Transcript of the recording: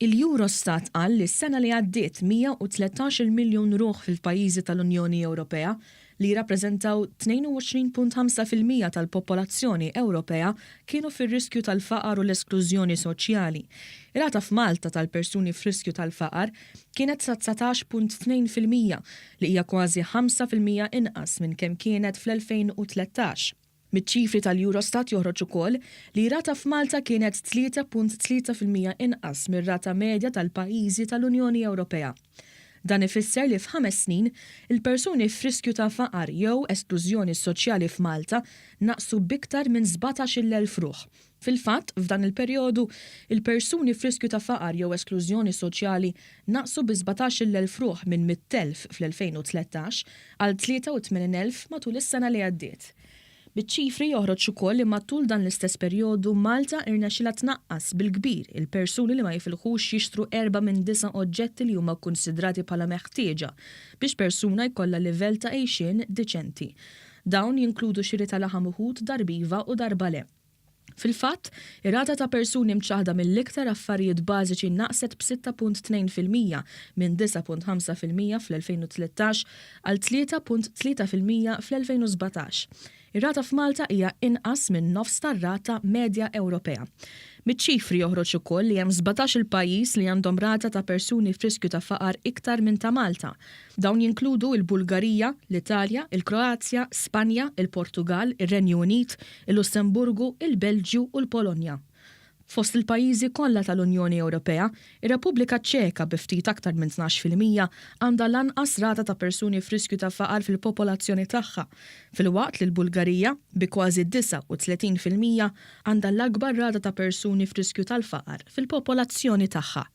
Il-Eurostat qal li s-sena li għaddiet 113-il miljun ruħ fil-pajjiżi tal-Unjoni Ewropea, li jirrappreżentaw 22.5% tal-popolazzjoni Ewropea, kienu fir-riskju tal-faqar u l-esklużjoni soċjali. Ir-rata f'Malta tal-persuni f'riskju tal-faqar kienet sa 19.2%, li hija kważi 5% inqas minn kemm kienet fl-2013. Miċ-ċifri tal-Eurostat joħroġ ukoll li r-rata f'Malta kienet 3.3% inqas mir-rata medja tal-pajjiżi tal-Unjoni Ewropea. Dan ifisser li f'ħames snin, il-persuni f'riskju ta' faqar jew esklużjoni soċjali f'Malta naqsu b'iktar minn 17,000 ruħ. Fil-fatt, f'dan il-perjodu, il-persuni f'riskju ta' faqar jew esklużjoni soċjali naqsu bi 17,000 ruħ minn 100,000 fl-2013 għal 83,000 matul is-sena li għaddiet. Miċ-ċifri joħroġ ukoll li matul dan l-istess perjodu Malta irnexxilha tnaqqas bil-kbir il-persuni li ma jifilħux jixtru erba' minn disa' oġġetti li huma kkunsidrati bħala meħtieġa biex persuna jkollha livell ta' għixien diċenti. Dawn jinkludu xiri ta' laħam u ħut darba iva u darba le. Fil-fatt, ir-rata ta' persuni mċaħħda mill-iktar affarijiet bażiċi naqset b'6.2% minn 9.5% fl-2013 għal 3.3% fl-2017. Ir-rata f'Malta hija inqas minn nofs tar-rata medja Ewropea. Miċ-ċifri joħroġ ukoll li hemm 17-il pajjiż li għandhom rata ta' persuni f'riskju ta' faqar iktar minn ta' Malta. Dawn jinkludu l-Bulgarija, l-Italja, il-Kroazja, Spanja, il-Portugall, ir-Renju Unit, il-Lussemburgu, il-Belġju u l-Polonja. Fost il-pajjiżi kollha tal-Unjoni Ewropea, ir-Repubblika Ċeka bi ftit aktar minn 12% għandha l-anqas rata ta' persuni f'riskju ta' faqar fil-popolazzjoni tagħha, filwaqt li l-Bulgarija, bi kważi 39%, għandha l-akbar rata ta' persuni f'riskju tal-faqar fil-popolazzjoni tagħha.